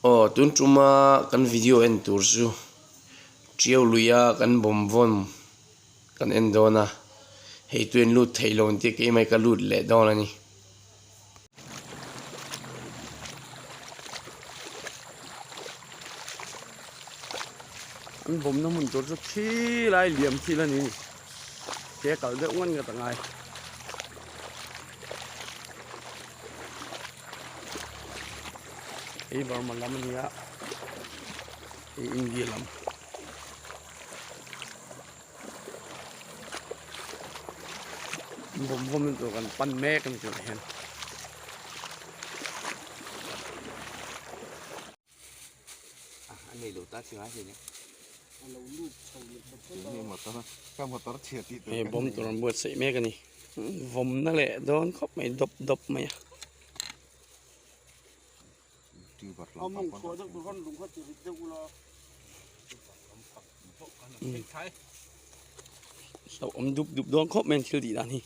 Aw tun tuma kan video en tur chu Tiau luia kan bawm vawn kan en dawn a, hei tu en lut theih lo ang tih keimah hi ka lut leh dawn a ni. An bawmna hmun tur chu khi lai liam thil a ni ni ke kal deuh ngan ngat a ngai. Hei Burma lam a ni a hei India lam. Bawm vawm na tur kan pan mek a ni tunah hian. Hei bawm tur an buatsaih mek a ni vawmna leh dawn khawp mai dawp dawp mai a. Hlauhawm dup dup dawn khawp mai an thil tih dan hi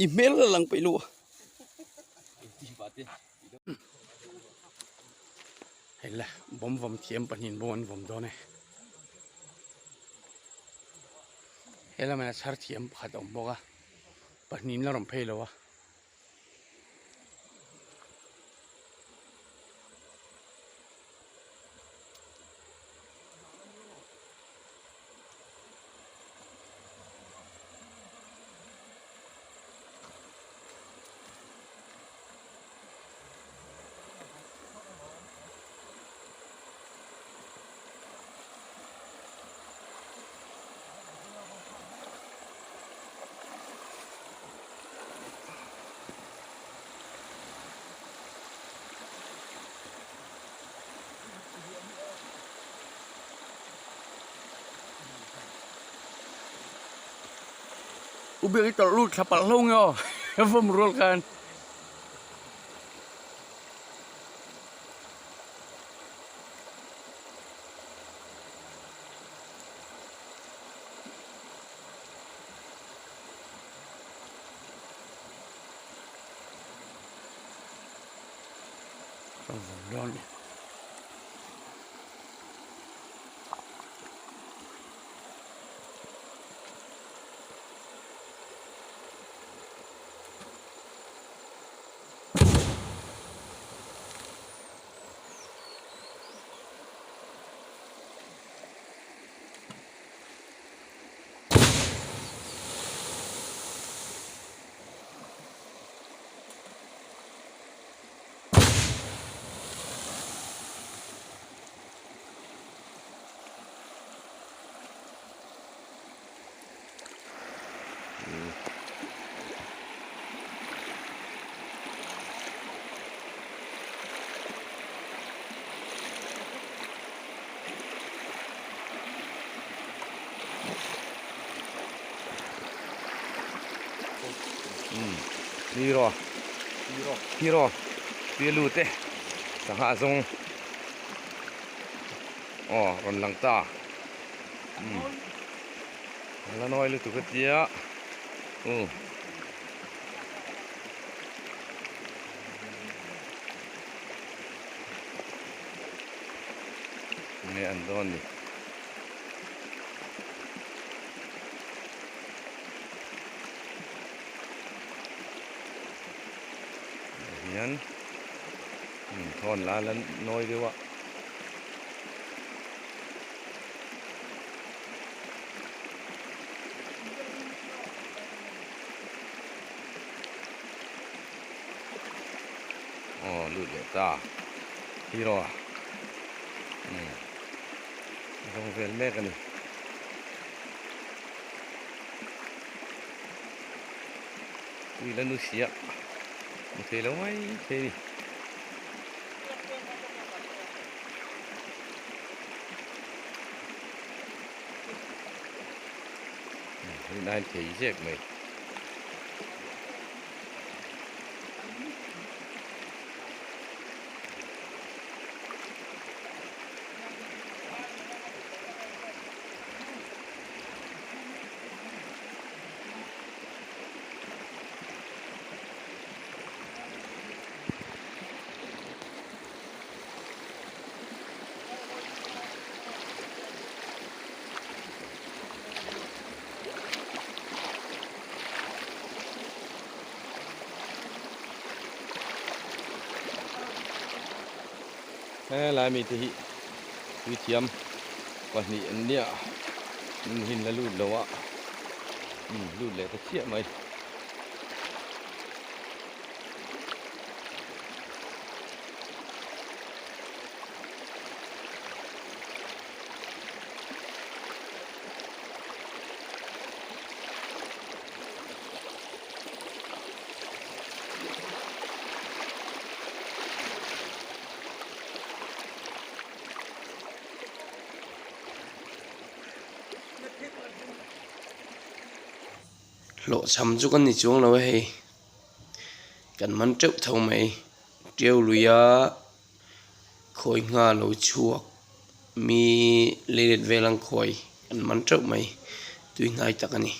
i hmel la lang peih lo a. Hei la bawm vawm thiam pahnihin bawm an vawm dawn e. He lamah hian chhar thiam pakhat a awm bawk a pahnihin la rawn phei lo a. U biak i tawrh lut thla palh hlo nge aw vawm rual khan. Hero Hero Pilu te sangha zawng aw rawn lang ta la nawi lutuk a tia u. Nge an dawn ni. Hian thawn la la nawi deuh a. Aw lut leh ta hero a umm zawng vel mek a ni. Ui la nu sia hmu thei lo mai thei a ni. Rin ain thei zek mai. Helai mite hi puithiam pahnih an nia an hin la lut lo a umm lut leh ta chiah mai. Hlawhchham chu kan ni chuang lo a hei kan man teuh tho mai tiau lui a khawi ngha lo chhuak mi leilet vel ang khawi kan man teuh mai tui hnai tak a ni.